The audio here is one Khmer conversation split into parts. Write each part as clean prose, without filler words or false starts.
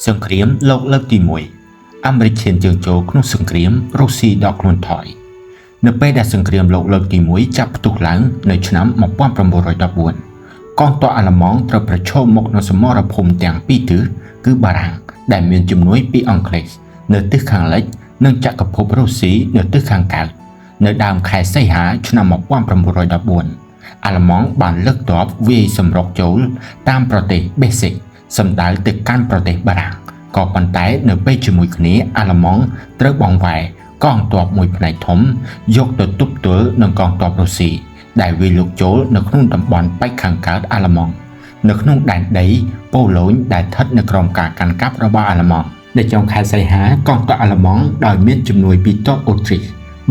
សង្គ្រាមលោកលើកទី1អាមេរិកឈានជើងចូលក្នុងសង្គ្រាមរុស្ស៊ីដកខ្លួនថយនៅពេលដែលសង្គ្រាមលោកលើកទី1ចាប់ផ្ទុះឡើងនៅឆ្នាំ1914កងទ័ពអាល្លឺម៉ង់ត្រូវប្រឈមមុខនឹងសមរភូមិទាំងពីរទិសគឺបារាំងដែលមានជំនួយពីអង់គ្លេសនៅទិសខាងលិចនិងចក្រភពរុស្ស៊ីនៅទិសខាងកើតនៅដើមខែសីហាឆ្នាំ1914អាល្លឺម៉ង់បានលើកទ័ពវាយសម្រុកចូលតាមប្រទេសបេសិកសម្ដៅទៅកាន់ប្រទេសបារាំងក៏ប៉ុន្តែនៅពេលជាមួយគ្នាអាល្លឺម៉ង់ត្រូវបង្វែរកងទ័ពមួយផ្នែកធំយកទៅទប់ទល់នឹងកងទ័ពរុស្ស៊ីដែលវាយលុកចូលនៅក្នុងតំបន់ប៉ែកខាងកើតអាល្លឺម៉ង់នៅក្នុងដែនដីប៉ូឡូញដែលស្ថិតនៅក្រោមការកាន់កាប់របស់អាល្លឺម៉ង់នៅចុងខែសីហាកងទ័ពអាល្លឺម៉ង់ដោយមានជំនួយពីទ័ពអូទ្រីស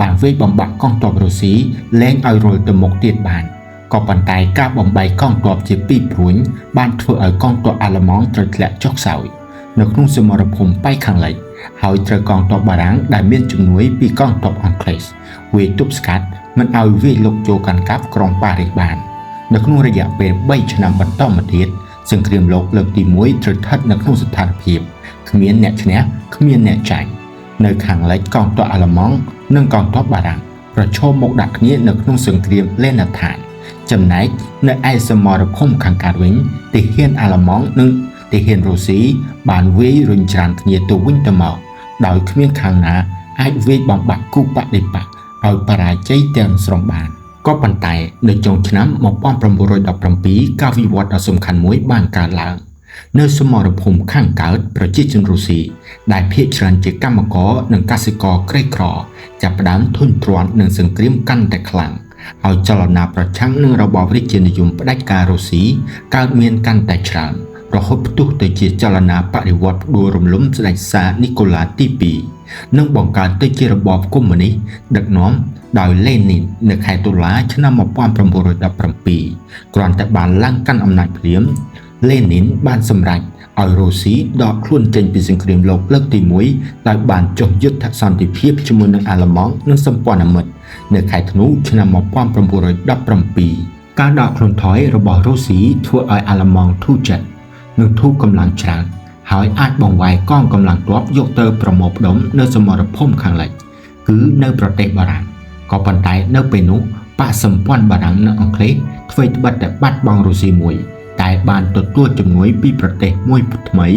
បានវាយបំបាក់កងទ័ពរុស្ស៊ីលែងឲ្យរុលទៅមុខទៀតបានក៏ប៉ុន្តែការបំបែកកងទ័ពជាពីរព្រួញបានធ្វើឲ្យកងទ័ពអាល្លឺម៉ង់ត្រូវធ្លាក់ចុះខ្សោយនៅក្នុងសមរភូមិប៉ែកខាងលិចហើយត្រូវកងទ័ពបារាំងដែលមានជំនួយពីកងទ័ពអង់គ្លេសវាយទប់ស្កាត់មិនឲ្យវាយលុកចូលកាន់កាប់ក្រុងប៉ារីសបាននៅក្នុងរយៈពេល3ឆ្នាំបន្តមកទៀតសង្គ្រាមលោកលើកទី1ត្រូវស្ថិតនៅក្នុងស្ថានភាពគ្មានអ្នកឈ្នះគ្មានអ្នកចាញ់នៅខាងលិចកងទ័ពអាល្លឺម៉ង់និងកងទ័ពបារាំងប្រឈមមុខដាក់គ្នានៅក្នុងសង្គ្រាមលេណាឋានចំណែកនៅឯសមរភូមិខាងកើតវិញទាហានអាល្លឺម៉ង់និងទាហានរុស្ស៊ីបានវាយរុញច្រានគ្នាទៅវិញទៅមកដោយគ្មានខាងណាអាចវាយបំបាក់គូបដិបក្ខឲ្យបរាជ័យទាំងស្រុងបានក៏ប៉ុន្តែនៅចុងឆ្នាំ1917ការវិវត្តដ៏សំខាន់មួយបានកើតឡើងនៅសមរភូមិខាងកើតប្រជាជនរុស្ស៊ីដែលភាគច្រើនជាកម្មករនិងកសិករក្រីក្រចាប់ផ្ដើមធុញទ្រាន់នឹងសង្គ្រាមកាន់តែខ្លាំងហើយចលនាប្រឆាំងនឹងរបបរាជានិយមផ្ដាច់ការរុស្ស៊ីកើតមានកាន់តែច្រើនរហូតផ្ទុះទៅជាចលនាបដិវត្តន៍ផ្ដួលរំលំស្ដេចសានីកូឡាទី2និងបង្កើតទៅជារបបកុម្មុយនីសដឹកនាំដោយលេនីននៅខែតុលាឆ្នាំ1917គ្រាន់តែបានឡើងកាន់អំណាចភ្លាមលេនីនបានសម្រេចឲ្យរុស្ស៊ីដកខ្លួនចេញពីសង្គ្រាមលោកលើកទី1ដោយបានចុះយុទ្ធសន្តិភាពជាមួយនឹងអាល្លឺម៉ង់និងសម្ព័ន្ធមិត្តនៅខែធ្នូឆ្នាំ1917ការដកខ្លួនថយរបស់រុស្ស៊ីធ្វើឲ្យអាល្លឺម៉ង់ធូរចិត្តនិងធូរកម្លាំងច្រើនហើយអាចបង្វែរកងកម្លាំងទ័ពយកទៅប្រមូលផ្ដុំនៅសមរភូមិខាងលិចគឺនៅប្រទេសបារាំងក៏ប៉ុន្តែនៅពេលនោះបកសម្ព័ន្ធបារាំងនិងអង់គ្លេសធ្វើត្បិតតែបាត់បង់រុស្ស៊ីមួយតែបានទទួលជំនួយពីប្រទេសមួយថ្មី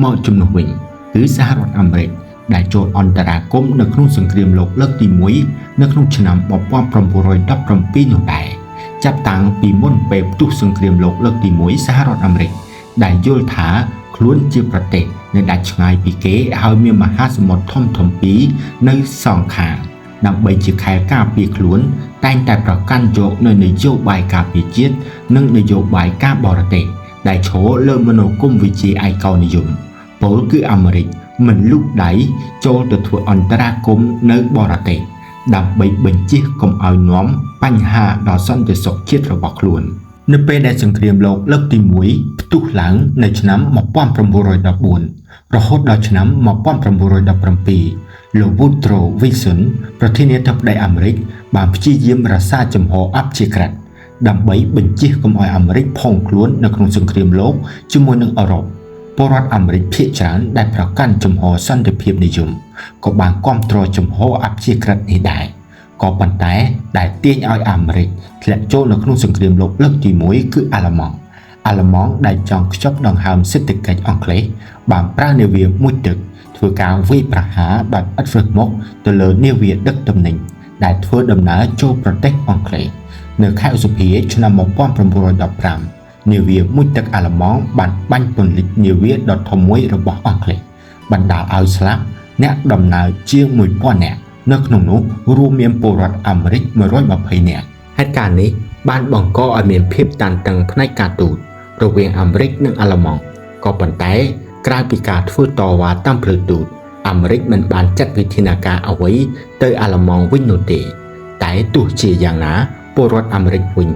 មកជំនួសវិញគឺសហរដ្ឋអាមេរិកដែលចូលអន្តរាគមន៍នៅក្នុងសង្គ្រាមលោកលើកទី1នៅក្នុងឆ្នាំ1917នោះដែរចាប់តាំងពីមុនពេលផ្ទុះសង្គ្រាមលោកលើកទី1សហរដ្ឋអាមេរិកដែលយល់ថាខ្លួនជាប្រទេសនៅដាច់ឆ្ងាយពីគេហើយមានមហាសមុទ្រធំៗពីរនៅសងខាងដើម្បីជាខែលការពារខ្លួនតែងតែប្រកាន់យកនៅនយោបាយការពារជាតិនិងនយោបាយការបរទេសដែលឈរលើមនោគមវិជ្ជាឯកោនិយមពលគឺអាមេរិកមិនលូកដៃចូលទៅធ្វើអន្តរាគមន៍នៅបរទេសដើម្បីបញ្ជៀសកុំឲ្យនាំបញ្ហាដល់សន្តិសុខជាតិរបស់ខ្លួននៅពេលដែលសង្គ្រាមលោកលើកទី1ផ្ទុះឡើងនៅឆ្នាំ1914រហូតដល់ឆ្នាំ1917លោក Woodrow Wilson ប្រធានាធិបតីអាមេរិកបានព្យាយាមរក្សាជំហរអព្យាក្រឹតដើម្បីបញ្ជៀសកុំឲ្យអាមេរិកផុងខ្លួននៅក្នុងសង្គ្រាមលោកជាមួយនឹងអឺរ៉ុបពលរដ្ឋអាមេរិកភាគច្រើនដែលប្រកាន់ជំហរសន្តិភាពនិយមក៏បានគាំទ្រជំហរអព្យាក្រឹតនេះដែរក៏ប៉ុន្តែដែលទាញឲ្យអាមេរិកធ្លាក់ចូលនៅក្នុងសង្គ្រាមលោកលើកទី1គឺអាល្លឺម៉ង់ដែលចង់ខ្ចប់ដង្ហើមសេដ្ឋកិច្ចអង់គ្លេសបានប្រើនាវាមួយទឹកធ្វើការវាយប្រហារដោយឥតហ្វឹកមុខទៅលើនាវាដឹកទំនិញដែលធ្វើដំណើរចូលប្រទេសអង់គ្លេសនៅខែឧសភាឆ្នាំ1915នាវាមួយទឹកអាល្លឺម៉ង់បានបាញ់ពន្លិចនាវាដ៏ធំមួយរបស់អង់គ្លេសបណ្ដាលឲ្យស្លាប់អ្នកដំណើរជាង1000នាក់នៅក្នុងនោះរួមមានពលរដ្ឋអាមេរិក120នាក់ហេតុការណ៍នេះបានបង្កឲ្យមានភាពតានតឹងផ្នែកការទូតរវាងអាមេរិកនិងអាល្លឺម៉ង់ក៏ប៉ុន្តែក្រៅពីការធ្វើតវ៉ាតាមផ្លូវទូតអាមេរិកមិនបានចាត់វិធានការអ្វីទៅអាល្លឺម៉ង់វិញនោះទេតែទោះជាយ៉ាងណាពលរដ្ឋអាមេរិកវិញ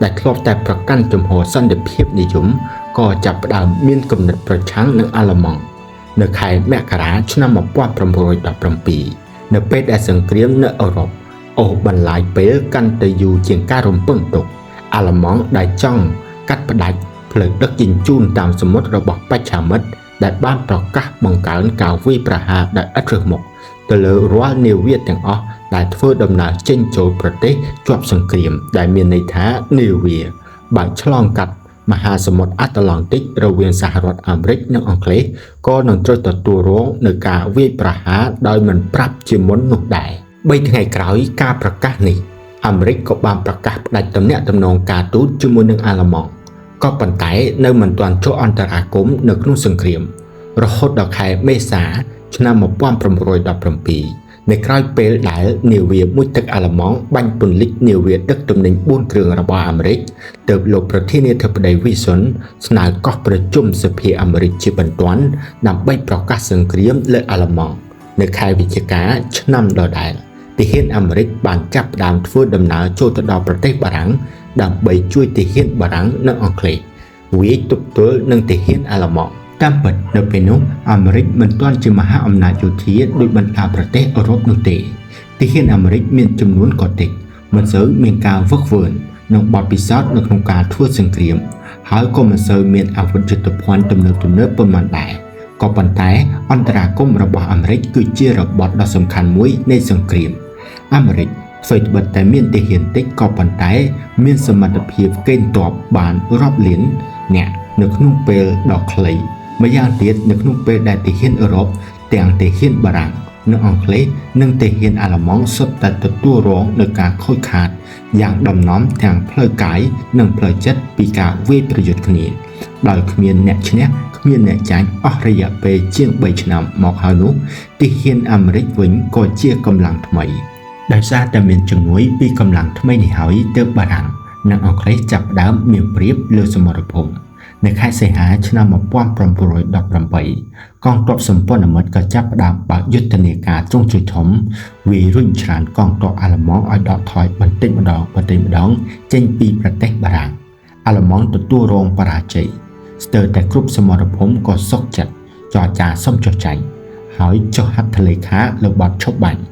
ដែលធ្លាប់តែប្រកាន់ជំហរសន្តិភាពនិយមក៏ចាប់ផ្ដើមមានគំនិតប្រឆាំងនឹងអាល្លឺម៉ង់នៅខែមករាឆ្នាំ1917នៅពេលដែលសង្គ្រាមនៅអឺរ៉ុបអូសបន្លាយពេលកាន់តែយូរជាងការរំពឹងទុកអាល្លឺម៉ង់ដែលចង់កាត់ផ្ដាច់ ផ្លូវដឹកជញ្ជូនតាមសមុទ្ររបស់បច្ឆាមិត្តដែលបានប្រកាសបង្កើនការវាយប្រហារដោយឥតរើសមុខទៅលើរាល់នាវាទាំងអស់ដែលធ្វើដំណើរចេញចូលប្រទេសជាប់សង្គ្រាមដែលមានន័យថានាវាបើកឆ្លងកាត់មហាសមុទ្រអាត្លង់ទិករវាងសហរដ្ឋអាមេរិកនិងអង់គ្លេសក៏នឹងត្រូវទទួលរងនឹងការវាយប្រហារដោយមិនប្រាប់ជាមុននោះដែរ3ថ្ងៃក្រោយការប្រកាសនេះអាមេរិកក៏បានប្រកាសផ្ដាច់ទំនាក់ទំនងការទូតជាមួយនឹងអាល្លឺម៉ង់ក៏ប៉ុន្តែនៅមិនទាន់ចូលអន្តរាគមន៍នៅក្នុងសង្គ្រាមរហូតដល់ខែមេសាឆ្នាំ1917នៅក្រោយពេលដែលនាវាមួយទឹកអាល្លឺម៉ង់បាញ់ពន្លិចនាវាដឹកទំនិញ4គ្រឿងរបស់អាមេរិកទើបលោកប្រធានាធិបតីវីសុនស្នើកោះប្រជុំសភាអាមេរិកជាបន្ទាន់ដើម្បីប្រកាសសង្គ្រាមលើអាល្លឺម៉ង់នៅខែវិច្ឆិកាឆ្នាំដដែលទាហានអាមេរិកបានចាប់ផ្ដើមធ្វើដំណើរចូលទៅដល់ប្រទេសបារាំងដើម្បីជួយទាហានបារាំងនិងអង់គ្លេសវាយទប់ទល់នឹងទាហានអាល្លឺម៉ង់តាមពិតនៅពេលនោះអាមេរិកមិនទាន់ជាមហាអំណាចយោធាដូចបណ្ដាប្រទេសអឺរ៉ុបនោះទេទាហានអាមេរិកមានចំនួនក៏តិចមិនសូវមានការហ្វឹកហ្វឺននិងបទពិសោធន៍នៅក្នុងការធ្វើសង្គ្រាមហើយក៏មិនសូវមានអាវុធយុទ្ធភ័ណ្ឌទំនើបៗប៉ុន្មានដែរក៏ប៉ុន្តែអន្តរាគមន៍របស់អាមេរិកគឺជារបត់ដ៏សំខាន់មួយនៃសង្គ្រាមអាមេរិកអ្វីត្បិតតែមានទាហានតិចក៏ប៉ុន្តែមានសមត្ថភាពកេណ្ឌទ័ពបានរាប់លាននាក់នៅក្នុងពេលដ៏ខ្លីម្យ៉ាងទៀតនៅក្នុងពេលដែលទាហានអឺរ៉ុបទាំងទាហានបារាំងនិងអង់គ្លេសនិងទាហានអាល្លឺម៉ង់សុទ្ធតែទទួលរងនូវការខូចខាតយ៉ាងដំណំទាំងផ្លូវកាយនិងផ្លូវចិត្តពីការវាយប្រយុទ្ធគ្នាដោយគ្មានអ្នកឈ្នះគ្មានអ្នកចាញ់អស់រយៈពេលជាង3ឆ្នាំមកហើយនោះទាហានអាមេរិកវិញក៏ជាកម្លាំងថ្មីដោយសារតែមានជំនួយពីកម្លាំងថ្មីនេះហើយទើបបារាំងនិងអង់គ្លេសចាប់ផ្ដើមមានប្រៀបលើសមរភូមិនៅខែសីហាឆ្នាំ1918កងទ័ពសម្ព័ន្ធមិត្តក៏ចាប់ផ្ដើមបើកយុទ្ធនាការទ្រង់ទ្រាយធំវាយរុញច្រានកងទ័ពអាល្លឺម៉ង់ឲ្យដកថយបន្តិចម្ដងបន្តិចម្ដងចេញពីប្រទេសបារាំងអាល្លឺម៉ង់ទទួលរងបរាជ័យស្ទើរតែគ្រប់សមរភូមិក៏សុខចិត្តចរចាសុំចុះចាញ់ហើយចុះហត្ថលេខាលើបទឈប់បាញ់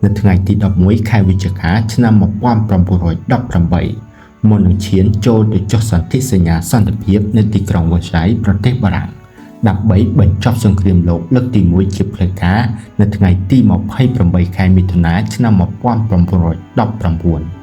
នៅថ្ងៃទី11ខែវិច្ឆិកាឆ្នាំ1918មុននឹងឈានចូលទៅចុះសន្ធិសញ្ញាសន្តិភាពនៅទីក្រុងវ៉ាសៃប្រទេសបារាំងដើម្បីបញ្ចប់សង្គ្រាមលោកលើកទី1ជាផ្លូវការនៅថ្ងៃទី28ខែមិថុនាឆ្នាំ1919។